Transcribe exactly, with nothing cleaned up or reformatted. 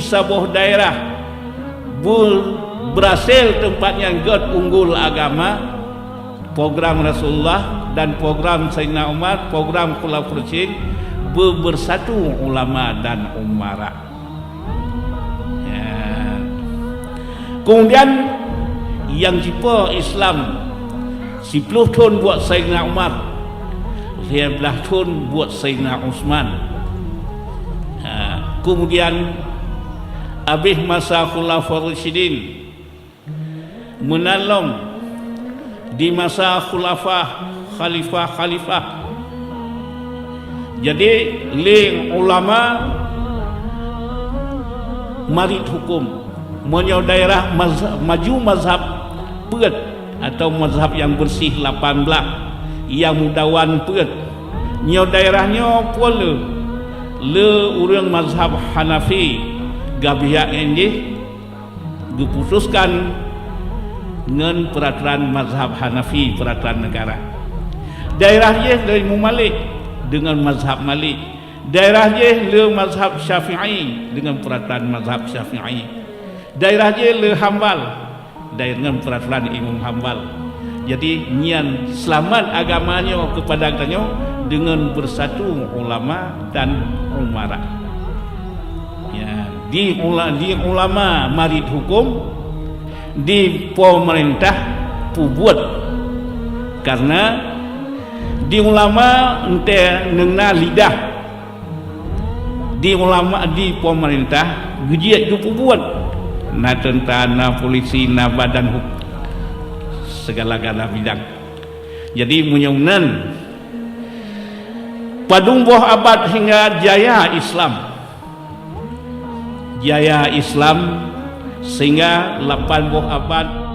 saboh daerah be-, berhasil teumpat nyan gét unggul agama, program Rasulullah dan program Saidina Umar, program Khulafaur Rasyidin, be-, bersatu ulama dan umara. Ya. Kemudian, nyang jipo Islam siploh thon buet Saidina Umar, lhèe blaih thon buet Saidina Utsman. Ha, kemudian, abéh masa Khulafaur Rasyidin, meunan lom di masa khulafa, khalifah-khalifah. Jadi, lé ulama marit huköm. Meunyoe daerah maz-, maju mazhab peuet atau mazhab nyang bersih lapan blaih, nyang mudawan peuet. Nyoe daerah nyoe peue le? Le ureuëng mazhab Hanafi, gabih nyan jih geuputuskan ngon peuratoran mazhab Hanafi, peuratoran negara. Daerah jih le Imam Malik deungon mazhab Malik. Daerah jih le mazhab Syafi'i deungon peuratoran mazhab Syafi'i. Daerah jih le Hambal deungon peuratoran Imam Hambal. Jadi, nyan seulamat agama nyoe keupada geutanyoe deungon beusatu ulama dan umara. Ya, di ula-, di ulama marit huköm, di peumeurintah peubuet. Karena di ulama enteuk neuna lidah, di ulama, di peumeurintah geujeuet geupeubuet. Na teuntra, na polisi, na badan hukum, segala-gala bidang. Jadi, meunyoe meunan, padum boh abad hingga jaya Islam. Jaya Islam sehingga lapan boh abad